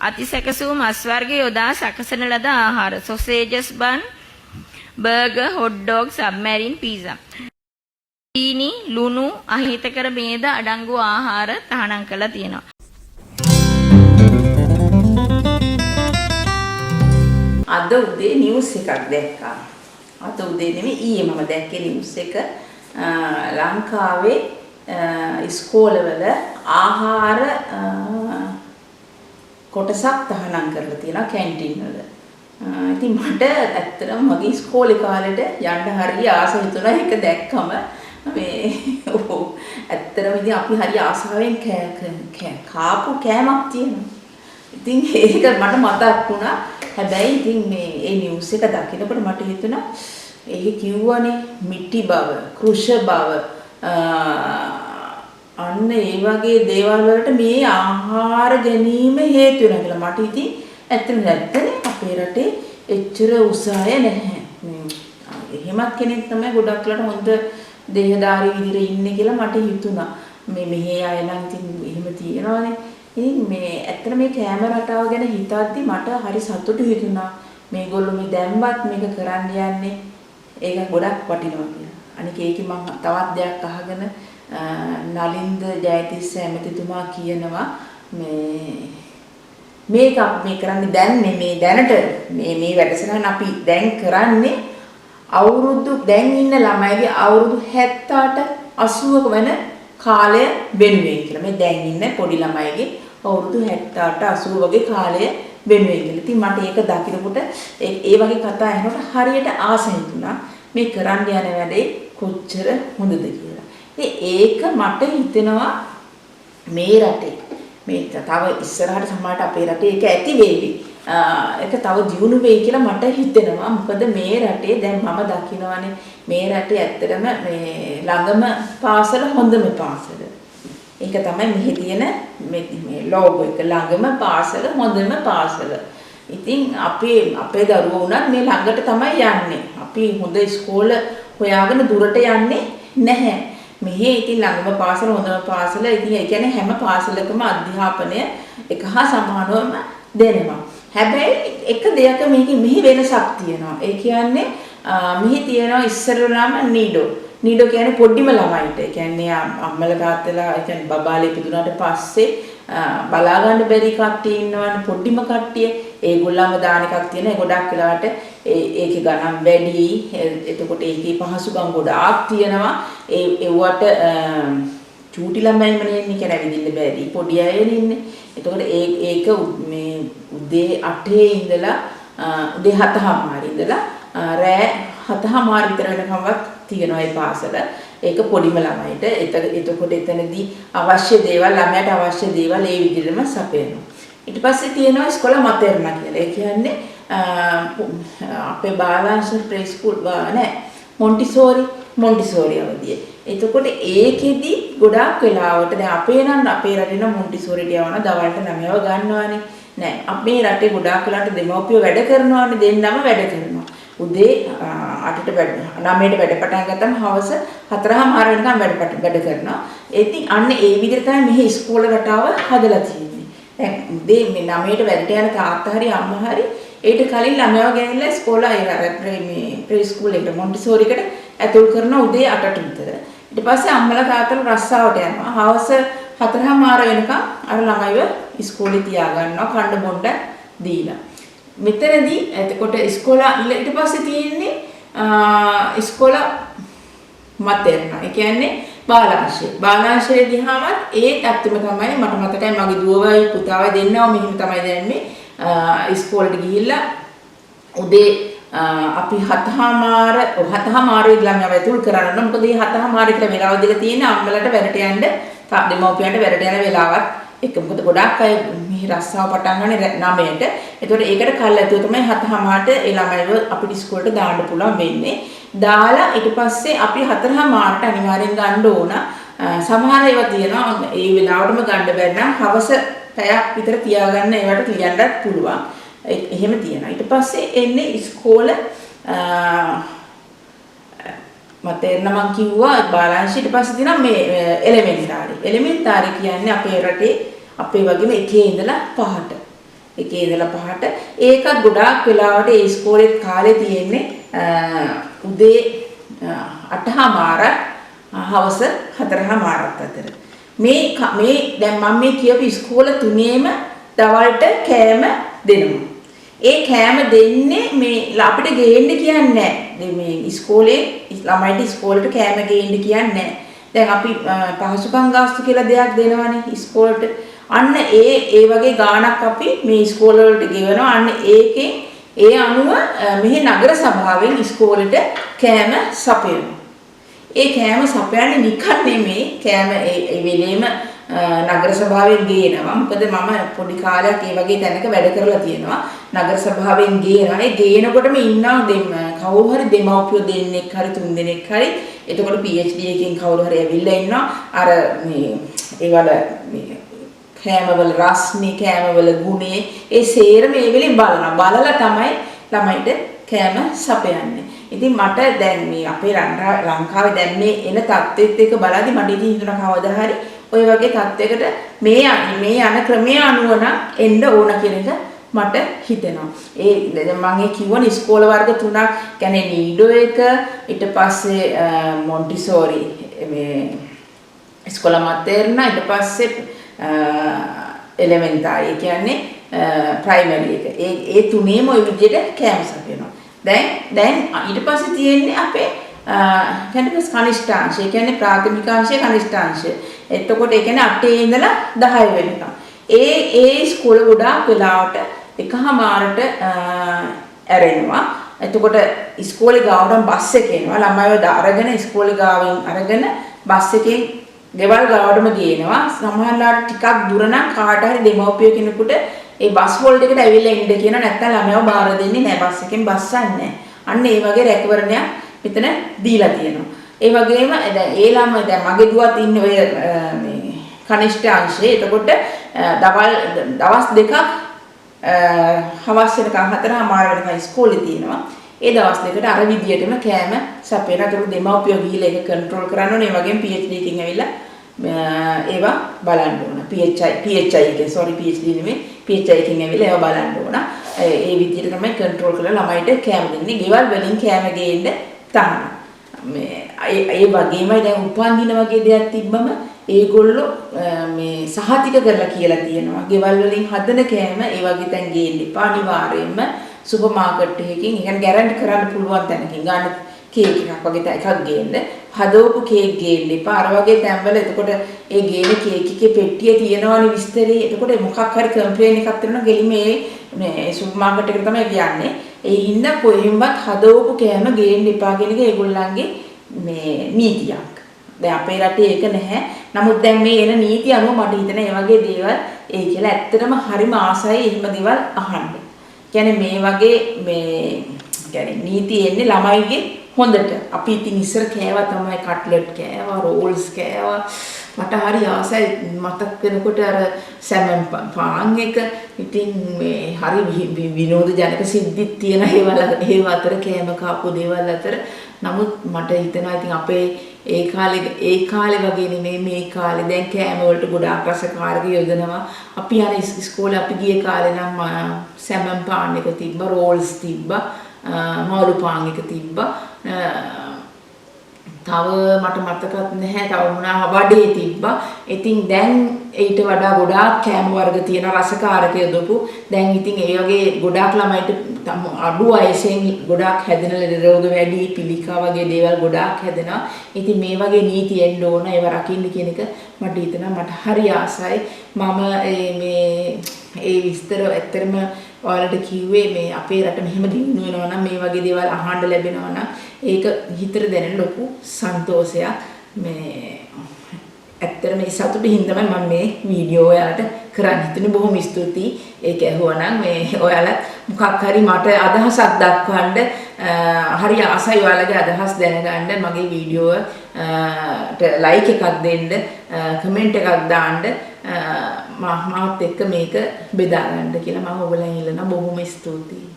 අතිසැකසූ මස් වර්ග යොදා සකසන ලද ආහාර sausages bun, burger, hot dog, submarine, pizza. චීනි, ලුණු, අහිතකර මේද අඩංගු ආහාර තහනම් කරලා තියෙනවා. අද උදේ නිවුස් එකක් දැක්කා. අද උදේ නෙමෙයි ඊයේ මම දැක්කේ නිවුස් එක. ලංකාවේ ඉස්කෝලවල ආහාර කොටසක් තහනම් කරලා තියෙනවා කැන්ටින් වල. ඉතින් මට ඇත්තටම මගේ ඉස්කෝලේ කාලෙට යන්න හරිය ආස හිතුණා ඒක දැක්කම. මේ ඔව් ඇත්තටම ඉතින් අපි හරි ආසාවෙන් කාපු කෑමක් තියෙනවා. ඉතින් ඒක මට මතක් වුණා. හැබැයි ඉතින් මේ ඒ නිවුස් එක දකිනකොට මට හිතුණා ඒක කිව්වනේ මිටි බව, කෘෂ බව, අන්න ඒ වගේ දේවල් වලට මේ ආහාර ගැනීම හේතු වෙනවා කියලා. මට ඉතින් ඇත්තටම නැත්තනේ අපේ රටේ එච්චර උස අය නැහැ. මේ එහෙමත් කෙනෙක් තමයි ගොඩක් වෙලාට හොඳ දේහධාරී විදිහට ඉන්නේ කියලා මට හිතුණා. මේ මෙහි අය නම් ඉතින් එහෙම තියෙනවානේ. ඉතින් මේ ඇත්තට මේ කෑම රටාව ගැන හිතද්දි මට හරි සතුටු හිතුණා. මේගොල්ලෝ මේ දැන්වත් මේක කරන්න යන්නේ ඒක ගොඩක් වටිනවා කියලා. අනික ඒකේ මං තවත් දෙයක් අහගෙන නලින්ද ජයතිස්ස ඇමතිතුමා කියනවා මේ මේක අපි මේ කරන්නේ දැන් මේ දැනට මේ මේ වැඩසටහන අපි දැන් කරන්නේ අවුරුදු දැන් ඉන්න ළමයිගේ අවුරුදු 78 80ක වෙන කාලය වෙනුවෙන් කියලා. මේ දැන් ඉන්න පොඩි ළමයිගේ අවුරුදු 78 80 වගේ කාලය වෙනුවෙන් කියලා. ඉතින් මට ඒක දකිනකොට ඒ වගේ කතා ඇහෙනකොට හරියට ආස හිතුණා මේ කරන්න යන වැඩේ කොච්චර හොඳද කියලා. ඉතින් ඒක මට හිතෙනවා මේ රටේ මේ තව ඉස්සරහට සමහරට අපේ රටේ ඒක ඇති වේවි. ඒක තව දියුණු වෙයි කියලා මට හිතෙනවා. මොකද මේ රටේ දැන් මම දකිනවනේ මේ රටේ ඇත්තටම මේ ළඟම පාසල හොඳම පාසල. ඒක තමයි මෙහි තියෙන මේ ලෝගෝ එක, ළඟම පාසල හොඳම පාසල. ඉතින් අපේ දරුවෝ වුණත් මේ ළඟට තමයි යන්නේ. අපි හොඳ ඉස්කෝල හොයාගෙන දුරට යන්නේ නැහැ. මෙහි ඉතින් ළඟම පාසල හොඳම පාසල. ඉතින් ඒ කියන්නේ හැම පාසලකම අධ්‍යාපනය එක හා සමානවම දෙනවා. හැබැයි එක දෙයක මේකේ මෙහි වෙනසක් තියෙනවා. ඒ කියන්නේ මෙහි තියෙනවා ඉස්සරලාම නීඩෝ. නීඩෝ කියන්නේ පොඩිම ළමයිට. ඒ කියන්නේ අම්මලා තාත්තලා, ඒ කියන්නේ බබාලා ඉපදුනාට පස්සේ බලා ගන්න බැරි කට්ටිය ඉන්නවනේ පොඩිම කට්ටිය. ඒගොල්ලන්ව දාන එකක් තියෙනවා. ඒ ගොඩක් වෙලාවට ඒකේ ගණන් වැඩි. එතකොට ඒකේ පහසුකම් ගොඩාක් තියෙනවා. ඒවට චූටි ළමයිම නේ ඉන්නේ, කියන්නේ ඇවිදින්න බැරි පොඩි අයනේ ඉන්නේ. එතකොට ඒක මේ උදේ 8 ඉඳලා උදේ 7:30 ඉඳලා රෑ 7:30 විතර වෙනකම්වත් තියෙනවා ඒ පාසල. ඒක පොඩිම ළමයිට. එතකොට එතනදී අවශ්‍ය දේවල් ළමයාට අවශ්‍ය දේවල් ඒ විදිහටම සපයනවා. ඊට පස්සේ තියෙනවා ඉස්කෝලා මතෙර්නා කියලා. ඒ කියන්නේ අපේ බාලාංශ ප්‍රේ ස්කූල් නෑ මොන්ටිසෝරි අවදිය. එතකොට ඒකෙදි ගොඩාක් වෙලාවට දැන් අපේ නම් අපේ රටේ නම් මොන්ටිසෝරිට යවන දවල්ට ළමයව ගන්නවානේ. නෑ අපේ රටේ ගොඩාක් වෙලාවට දෙමව්පියෝ වැඩ කරනවානේ, දෙන්නම වැඩ කරනවා. උදේ 8ට වැඩ 9ට වැඩ පටන් ගත්තම හවස 4:30 වෙනකම් වැඩ කරනවා. ඉතින් අන්න ඒ විදිහට තමයි මෙහි ඉස්කෝල රටාව හදලා තියෙන්නේ. දැන් උදේ මේ 9ට වැඩට යන තාත්තා හරි අම්මා හරි ඊට කලින් ළමයව ගෙනල්ලා ඉස්කෝල ඒ අර මේ ප්‍රේ ස්කූල් එකට මොන්ටිසෝරි එකට ඇතුල් කරන උදේ 8ට විතර. ඊට පස්සේ අම්මලා තාත්තලා රස්සාවට යනවා. හවස 4:30 වෙනකම් අර ළමයිව ඉස්කෝලේ තියාගන්නවා කන්න බොන්න දීලා. මෙතනදී එතකොට ඉස්කෝලා ඊට පස්සේ තියෙන්නේ ඉස්කෝලා මතෙර්නා. ඒ කියන්නේ බාලාංශය. බාලාංශය ගියාමත් ඒ තත්ත්වෙම තමයි මට මතකයි මගේ දුවවයි පුතාවයි දෙන්නම මෙහෙම තමයි දැම්මේ. ඉස්කෝලේට ගිහිල්ලා උදේ අපි 7:30 ළමයාව ඇතුල් කරන්න ඕන. මොකද මේ 7:30 කියලා වෙලාව දීලා තියෙන්නේ අම්මලාට වැඩට යන්න, දෙමව්පියන්ට වැඩට යන වෙලාවත් එක. මොකද ගොඩාක් අය මෙහි රස්සාව පටන් ගන්නේ 9ට. එතකොට ඒකට කල් ඇතුව තමයි 7:30ට ඒ ළමයිව අපිට ඉස්කෝලේට දාන්න පුළුවන් වෙන්නේ. දාලා ඊට පස්සේ අපි 4:30ට අනිවාර්යෙන් ගන්න ඕන. සමහර ඒවා තියෙනවා ඒ වෙලාවටම ගන්න බැරි නම් හවස පැයක් විතර තියාගන්න ඒවට ලියන්නත් පුළුවන්. එහෙම තියෙනවා. ඊට පස්සේ එන්නේ ඉස්කෝල මතේරන මං කිව්වා බාලාංශ. ඊට පස්සේ තියෙනවා මේ එලිමෙන්ටාරි. එලිමෙන්ටාරි කියන්නේ අපේ රටේ අපේ වගේම එකේ ඉඳලා පහට. එකේ ඉඳලා පහට. ඒකත් ගොඩාක් වෙලාවට ඒ ඉස්කෝලේ කාලේ තියෙන්නේ උදේ 8:30 හවස 4:30 අතර. මේ මේ දැන් මම මේ කියපු ඉස්කෝල තුනේම දවල්ට කෑම දෙනවා. ඒ කෑම දෙන්නේ මේ අපිට ගේන්න කියන්නේ නැහැ. මේ ඉස්කෝලේ ළමයිට ඉස්කෝලේට කෑම ගේන්න කියන්නේ නැහැ. දැන් අපි පහසුකම් ගාස්තු කියලා දෙයක් දෙනවනේ ඉස්කෝලේට. අන්න ඒ ඒ වගේ ගාණක් අපි මේ ඉස්කෝල වලට ගෙවනවා. අන්න ඒකෙන් ඒ අනුව මෙහි නගර සභාවෙන් ඉස්කෝලේට කෑම සපයනවා. ඒ කෑම සපයන්නේ නිකන් නෙමෙයි. කෑම ඒ ඒ වෙලේම නගර සභාවෙන් ගේනවා. මොකද මම පොඩි කාලයක් ඒ වගේ තැනක වැඩ කරලා තියෙනවා. නගර සභාවෙන් ගේනවා. ඒ ගේනකොටම ඉන්නවා කවුරු හරි දෙමව්පියෝ දෙන්නෙක් හරි තුන් දෙනෙක් හරි. එතකොට PhD එකෙන් කවුරු හරි ඇවිල්ලා ඉන්නවා. අර මේ ඒවල මේ කෑමවල රස්නේ, කෑමවල ගුණේ ඒ සේරම ඒ වෙලෙන් බලනවා. බලලා තමයි ළමයිට කෑම සපයන්නේ. ඉතින් මට දැන් මේ අපේ ලංකාවේ දැන් මේ එන තත්ත්වෙත් එක්ක බලද්දි මට ඉතින් හිතුණා කවදා හරි ඔය වගේ තත්ත්වයකට මේ මේ යන ක්‍රමය අනුව නම් එන්න ඕන කියන එක මට හිතෙනවා. ඒ දැන් මම ඒ කිව්වනේ ඉස්කෝල වර්ග තුනක් කියන්නේ නීඩෝ එක, ඊට පස්සේ මොන්ටිසෝරි මේ ඉස්කෝලා මතේර්නා, ඊට පස්සේ එලිමෙන්ටරි, ඒ කියන්නේ ප්‍රයිමරි එක. ඒ ඒ තුනේම ඔය විදිහට කෑම සපයනවා. දැන් දැන් ඊට පස්සේ තියෙන්නේ අපේ කියන්නේ කනිෂ්ඨාංශය. ඒ කියන්නේ ප්‍රාථමිකාංශය, කනිෂ්ඨාංශය. එතකොට ඒ කියන්නේ 8 ඉඳලා 10 වෙනකම්. ඒ ඒ ඉස්කෝල ගොඩාක් වෙලාවට එකහමාරට ඇරෙනවා. එතකොට ඉස්කෝලේ ගාවටම බස් එක එනවා. ළමයිව අරගෙන ඉස්කෝලේ ගාවින් අරගෙන බස් එකෙන් ගෙවල් ගාවටම ගේනවා. සමහරවිට ටිකක් දුර නම් කාට හරි දෙමව්පිය කෙනෙකුට ඒ බස් හෝල්ඩ් එකට ඇවිල්ලා ඉන්න කියනවා. නැත්තම් ළමයව බාර දෙන්නේ නැහැ. බස් එකෙන් බස්සන්නේ නැහැ. අන්න ඒ වගේ රැකවරණයක් මෙතන දීලා තියෙනවා. ඒ වගේම දැන් ඒ ළමයි, දැන් මගේ දුවත් ඉන්නේ ඔය මේ කනිෂ්ඨ අංශයේ. එතකොට දවල් දවස් දෙකක් හවස් වෙනකන් 4:30 වෙනකන් ඉස්කෝලේ තියෙනවා. ඒ දවස් දෙකට අර විදියටම කෑම සපයන. ඒතකොට දෙමව්පියෝ ගිහිල්ලා ඒක කන්ට්‍රෝල් කරන්න ඕනේ. ඒ වගේම PhD එකකින් ඇවිල්ලා ඒවා බලන්න ඕන. PHI PHI එකෙන්, සෝරි, PhD නෙමෙයි, PHI එකකින් ඇවිල්ලා ඒවා බලන්න ඕන. ඒ විදියට තමයි කන්ට්‍රෝල් කරලා ළමයිට කෑම දෙන්නේ. ගෙවල් වලින් කෑම ගේන්න තහනම්. මේ ඒ ඒ වගේමයි දැන් උපන්දින වගේ දෙයක් තිබ්බම ඒගොල්ලෝ මේ සහතික කරලා කියලා තියෙනවා. ගෙවල් වලින් හදන කෑම ඒ වගේ තැන් ගේන්න එපා. අනිවාර්යයෙන්ම සුපර් මාකට් එකකින්, ඒ කියන්නේ ගැරන්ටි කරන්න පුළුවන් තැනකින් ගන්න කේක් එකක් වගේ එකක් ගේන්න. හදවපු කේක් ගේන්න එපා. අර වගේ තැන්වල එතකොට ඒ ගේන කේක් එකේ පෙට්ටිය තියෙනවනේ විස්තරේ. එතකොට මොකක් හරි කම්ප්ලේන් එකක් තියෙනවා ගෙලිම ඒ මේ සුපර් මාකට් එකට තමයි කියන්නේ. ඒ හින්දා කොහෙන්වත් හදවපු කෑම ගේන්න එපා කියන එක ඒගොල්ලන්ගේ මේ නීතියක්. දැන් අපේ රටේ ඒක නැහැ. නමුත් දැන් මේ එන නීති අනුව මට හිතෙන ඒ වගේ දේවල් ඒ කියලා ඇත්තටම හරිම ආසයි එහෙම දේවල් අහන්න. කියන්නේ මේ වගේ මේ කියන්නේ නීති එන්නේ ළමයිගේ හොඳට. අපි ඉතින් ඉස්සර කෑවා තමයි, කට්ලට් කෑවා, රෝල්ස් කෑවා. මට හරි ආසයි මතක් වෙනකොට අර සැමන් පාන් එක. ඉතින් මේ හරි විනෝද ජනක සිද්ධිත් තියෙන ඒවල් ඒව අතර, කෑම කාපු දේවල් අතර. නමුත් මට හිතෙනවා ඉතින් අපේ ඒ කාලේ ඒ කාලේ වගේ නෙමෙයි මේ කාලේ. දැන් කෑම වලට ගොඩාක් රසකාරක යොදනවා. අපි අර ඉස්කෝලේ අපි ගිය කාලේ නම් සැමන් පාන් එක තිබ්බා, රෝල්ස් තිබ්බා, මාළු පාන් එක තිබ්බා. තව මට මතකත් නැහැ තව මොනවා, වඩේ තිබ්බා. ඉතින් දැන් ඊට වඩා ගොඩාක් කෑම වර්ග තියෙන රසකාරක යොදපු. දැන් ඉතින් ඒ වගේ ගොඩාක් ළමයිට අඩු වයසෙන් ගොඩාක් හැදෙන ලෙඩ රෝග වැඩි, පිළිකා වගේ දේවල් ගොඩාක් හැදෙනවා. ඉතින් මේ වගේ නීති එන්න ඕන, ඒවා රකින්න කියන එක මට හිතෙනවා. මට හරි ආසයි. මම මේ ඒ විස්තර ඇත්තටම ඔයාලට කිව්වේ මේ අපේ රට මෙහෙම දියුණු වෙනවා නම්, මේ වගේ දේවල් අහන්න ලැබෙනවා නම් ඒක හිතට දැනෙන ලොකු සන්තෝෂයක්. මේ ඇත්තටම මේ සතුටින් තමයි මම මේ වීඩියෝ ඔයාලට කරන්න හිතුනේ. බොහොම ස්තුතියි. ඒක ඇහුවා නම් මේ ඔයාලත් මොකක් හරි මට අදහසක් දක්වන්න හරි ආසයි ඔයාලගේ අදහස් දැනගන්න. මගේ වීඩියෝ ට ලයික් එකක් දෙන්න, කමෙන්ට් එකක් දාන්න, මාත් එක්ක මේක බෙදා ගන්න කියලා මම ඔයගොල්ලන් ඉල්ලනවා. බොහොම ස්තුතියි.